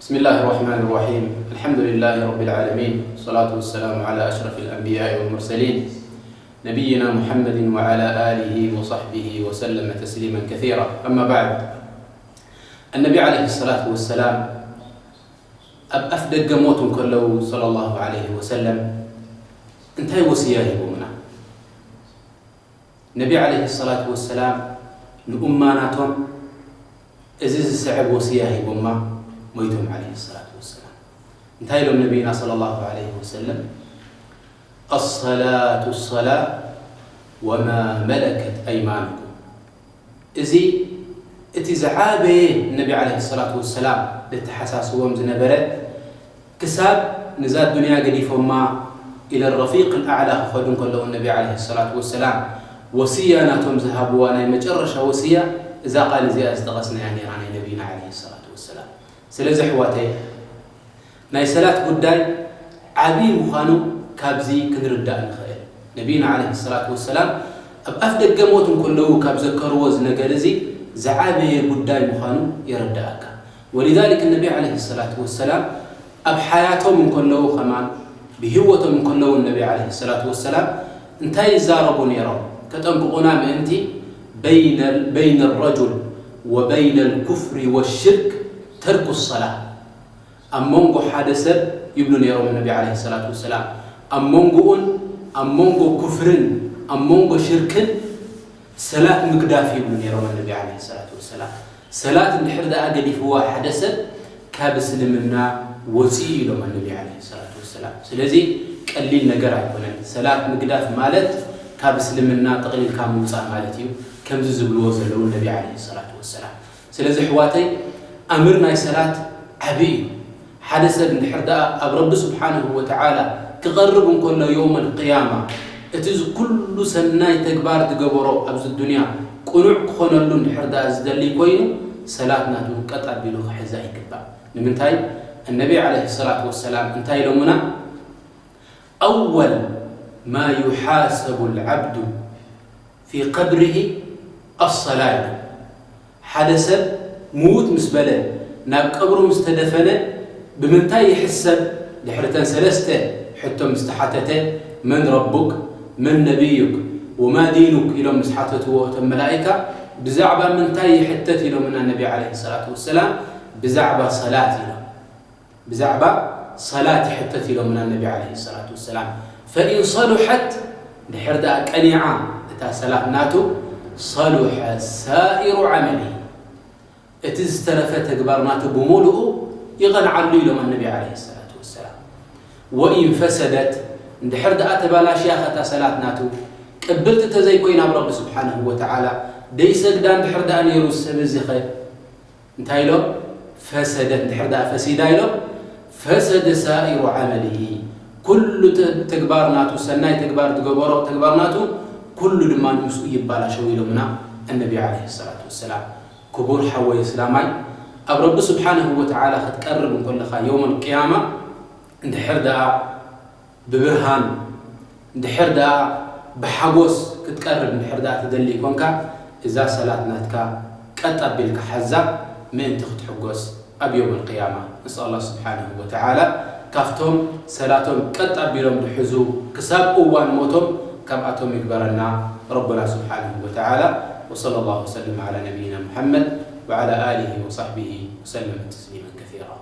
بسم الله الرحمن الرحيم. الحمد لله رب العالمين. والصلاة والسلام على أشرف الأنبياء والمرسلين، نبينا محمد وعلى آله وصحبه وسلم تسليما كثيرا. أما بعد، النبي عليه الصلاة والسلام ኣብ ኣፍ ደገ ሞት እንከለዉ፣ صلى الله عليه وسلم፣ እንታይ ወስያ ሂቦምና? ነቢ عليه الصلاة والسلام ንኡማ ናቶም እዚ ዝስዕብ ወስያ ሂቦማ ሞይቶም عليه الصلاة والسلام። እንታይ ኢሎም ነቢና صلى الله عليه وسلم? الصلاة الصلاة وما ملكت أيمانكم። እዚ እቲ ዝዓበየ ነቢ عليه الصلاة والسلام ለተሓሳስቦም ዝነበረ ክሳብ ንዛ ዱንያ ገዲፎማ إلى الرفيق الأعلى ክኸዱ እንከለዉ ነቢ عليه الصلاة والسلام ወስያ ናቶም ዝሃብዋ ናይ መጨረሻ ወስያ እዛ ቃል እዚኣ ዝጠቐስናያ ነይራ ናይ ነቢና عليه الصلاة والسلام። ስለዚ ኣሕዋተይ ናይ ሰላት ጉዳይ ዓብዪ ምዃኑ ካብዚ ክንርዳእ ንኽእል። ነቢና عليه الصلاة والسلام ኣብ ኣፍ ደገ ሞት እንከለዉ ካብ ዘከርዎ እዚ ነገር እዚ ዝዓበየ ጉዳይ ምዃኑ የረድኣካ። ولذلك النبي عليه الصلاة والسلام ኣብ ሓያቶም እንከለዉ ከማን ብህይወቶም እንከለዉ ነቢ عليه الصلاة والسلام እንታይ ይዛረቡ ነይሮም? ከጠንቅቑና ምእንቲ بين بين الرجل وبين الكفر والشرك ترك الصلاة። ኣብ መንጎ ሓደ ሰብ ይብሉ ነይሮም ነቢ عليه الصلاة والسلام ኣብ መንጎኡን ኣብ መንጎ ኩፍርን ኣብ መንጎ ሽርክን ሰላት ምግዳፍ ይብሉ ነይሮም ነቢ عليه الصلاة والسلام። ሰላት እንድሕር ደኣ ገዲፍዋ ሓደ ሰብ ካብ እስልምና ወፂኡ ኢሎም ነቢ عليه الصلاة والسلام። ስለዚ ቀሊል ነገር ኣይኮነን። ሰላት ምግዳፍ ማለት ካብ እስልምና ጠቕሊልካ ምውፃእ ማለት እዩ። ከምዚ ዝብልዎ ዘለዉ ነቢ عليه الصلاة والسلام። ስለዚ ኣሕዋተይ ኣምር ናይ ሰላት ዓብዪ እዩ። ሓደ ሰብ እንድሕር ደኣ ኣብ ረቢ ስብሓንሁ ወተዓላ ክቐርብ እንከሎ የውመል ቅያማ እቲ ኩሉ ሰናይ ተግባር ዝገበሮ ኣብዚ ዱንያ ቅኑዕ ክኾነሉ እንድሕር ደኣ ዝደሊ ኮይኑ ሰላት ናቱ ቀጥ ኣቢሉ ክሕዛ ይግባእ። ንምንታይ? እነቢ عليه الصلاة والسلام እንታይ ኢሎምና? أول ما يحاسب العبد في قبره الصلاة ይብል። ሓደ ሰብ ምዉት ምስ በለ ናብ ቀብሩ ምስ ተደፈነ ብምንታይ ይሕሰብ? ድሕሪ እተን ሰለስተ ሕቶ ምስ ተሓተተ من ربك من نبيك وما دينك ኢሎም ምስ ሓተትዎ እቶም መላኢካ ብዛዕባ ምንታይ ይሕተት ኢሎምና ነቢ عليه الصلاة والسلام ብዛዕባ ሰላት ኢሎም። ብዛዕባ ሰላት ይሕተት ኢሎምና ነቢ عليه الصلاة والسلام። فإن صلحت ድሕር ደኣ ቀኒዓ እታ ሰላት ናቱ صلح سائر عمله እቲ ዝተረፈ ተግባር ናቱ ብምሉኡ ይቐንዓሉ ኢሎም ነቢ عليه الصلاة والسلام። وإن فسدت እንድሕር ደኣ ተባላሽያ ከታ ሰላት ናቱ ቅብልቲ ተዘይኮይና ኣብ ረቢ ስብሓንሁ ወተዓላ ደይሰግዳ እንድሕር ደኣ ነይሩ ሰብ እዚ ኸ እንታይ ኢሎም? ፈሰደት ድሕር ደኣ ፈሲዳ ኢሎም ፈሰደ ሳኢሩ ዓመልሂ ኩሉ ተ- ተግባር ናቱ ሰናይ ተግባር ዝገበሮ ተግባር ናቱ ኩሉ ድማ ምስኡ ይባላሸው ኢሎምና እነቢ عليه الصلاة والسلام። ክቡር ሓወይ እስላማይ ኣብ ረቢ ስብሓንሁ ወተዓላ ክትቀርብ እንከለኻ የውም ቅያማ እንድሕር ደኣ ብብርሃን እንድሕር ደኣ ብሓጎስ ክትቀርብ እንድሕር ደኣ ትደሊ ኮንካ እዛ ሰላት ናትካ ቀጥ ኣቢልካ ሓዛ ምእንቲ ክትሕጎስ ኣብ የውም ቅያማ። ንስኣል ኣላ ስብሓንሁ ወተዓላ ካብቶም ሰላቶም ቀጥ ኣቢሎም ድሕዙ ክሳብ እዋን ሞቶም ካብኣቶም ይግበረና ረቡና ስብሓንሁ ወተዓላ። وصلى الله وسلم على نبينا محمد وعلى آله وصحبه وسلم تسليما كثيرا.